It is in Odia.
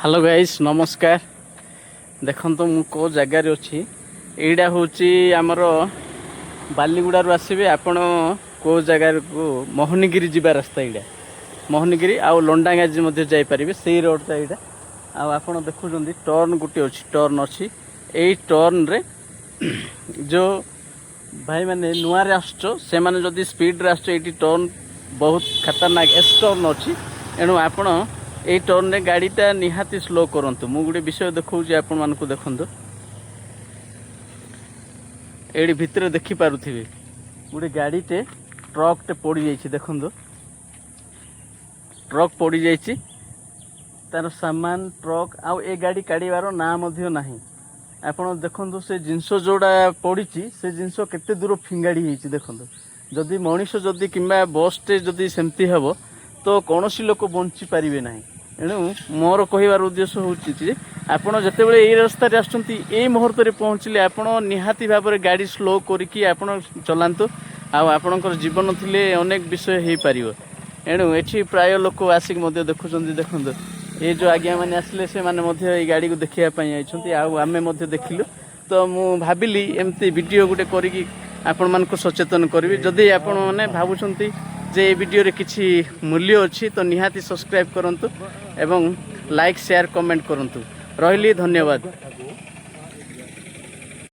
ହ୍ୟାଲୋ ଗାଇସ୍, ନମସ୍କାର। ଦେଖନ୍ତୁ, ମୁଁ କେଉଁ ଜାଗାରେ ଅଛି। ଏଇଟା ହେଉଛି ଆମର ବାଲିଗୁଡ଼ାରୁ ଆସିବେ ଆପଣ କେଉଁ ଜାଗାକୁ, ମୋହନଗିରି ଯିବା ରାସ୍ତା ଏଇଟା। ମୋହନଗିରି ଆଉ ଲଣ୍ଡାଗାଜି ମଧ୍ୟ ଯାଇପାରିବେ, ସେଇ ରୋଡ଼ଟା ଏଇଟା। ଆଉ ଆପଣ ଦେଖୁଛନ୍ତି, ଟର୍ନ ଗୋଟେ ଅଛି, ଟର୍ନ ଅଛି। ଏଇ ଟର୍ନରେ ଯେଉଁ ଭାଇମାନେ ନୂଆରେ ଆସୁଛ, ସେମାନେ ଯଦି ସ୍ପିଡ଼ରେ ଆସୁଛ, ଏଇଠି ଟର୍ନ ବହୁତ ଖତରନାକ ଏସ୍ ଟର୍ନ ଅଛି। ଏଣୁ ଆପଣ ଏଇ ଟର୍ନରେ ଗାଡ଼ିଟା ନିହାତି ସ୍ଲୋ କରନ୍ତୁ। ମୁଁ ଗୋଟେ ବିଷୟ ଦେଖାଉଛି ଆପଣମାନଙ୍କୁ। ଦେଖନ୍ତୁ, ଏଇଠି ଭିତରେ ଦେଖିପାରୁଥିବେ, ଗୋଟେ ଗାଡ଼ିଟେ, ଟ୍ରକଟେ ପଡ଼ିଯାଇଛି। ଦେଖନ୍ତୁ, ଟ୍ରକ୍ ପଡ଼ିଯାଇଛି। ତାର ସାମାନ, ଟ୍ରକ୍ ଆଉ ଏ ଗାଡ଼ି କାଢ଼ିବାର ନାଁ ମଧ୍ୟ ନାହିଁ। ଆପଣ ଦେଖନ୍ତୁ, ସେ ଜିନିଷ ଯୋଉଟା ପଡ଼ିଛି, ସେ ଜିନିଷ କେତେ ଦୂର ଫିଙ୍ଗାଡ଼ି ହେଇଛି ଦେଖନ୍ତୁ। ଯଦି ମଣିଷ ଯଦି କିମ୍ବା ବସ୍ଟେ ଯଦି ସେମିତି ହେବ, ତ କୌଣସି ଲୋକ ବଞ୍ଚି ପାରିବେ ନାହିଁ। ଏଣୁ ମୋର କହିବାର ଉଦ୍ଦେଶ୍ୟ ହେଉଛି ଯେ ଆପଣ ଯେତେବେଳେ ଏଇ ରାସ୍ତାରେ ଆସୁଛନ୍ତି, ଏଇ ମୁହୂର୍ତ୍ତରେ ପହଞ୍ଚିଲେ ଆପଣ ନିହାତି ଭାବରେ ଗାଡ଼ି ସ୍ଲୋ କରିକି ଆପଣ ଚଲାନ୍ତୁ। ଆଉ ଆପଣଙ୍କର ଜୀବନ ଥିଲେ ଅନେକ ବିଷୟ ହେଇପାରିବ। ଏଣୁ ଏଠି ପ୍ରାୟ ଲୋକ ଆସିକି ମଧ୍ୟ ଦେଖୁଛନ୍ତି। ଦେଖନ୍ତୁ, ଏ ଯେଉଁ ଆଜ୍ଞାମାନେ ଆସିଲେ, ସେମାନେ ମଧ୍ୟ ଏଇ ଗାଡ଼ିକୁ ଦେଖିବା ପାଇଁ ଯାଇଛନ୍ତି ଆଉ ଆମେ ମଧ୍ୟ ଦେଖିଲୁ। ତ ମୁଁ ଭାବିଲି ଏମିତି ଭିଡ଼ିଓ ଗୋଟେ କରିକି ଆପଣମାନଙ୍କୁ ସଚେତନ କରିବି। ଯଦି ଆପଣମାନେ ଭାବୁଛନ୍ତି ଯେ ଏ ଭିଡ଼ିଓରେ କିଛି ମୂଲ୍ୟ ଅଛି, ତ ନିହାତି ସବସ୍କ୍ରାଇବ୍ କରନ୍ତୁ ଏବଂ ଲାଇକ୍, ସେୟାର, କମେଣ୍ଟ କରନ୍ତୁ। ରହିଲି, ଧନ୍ୟବାଦ।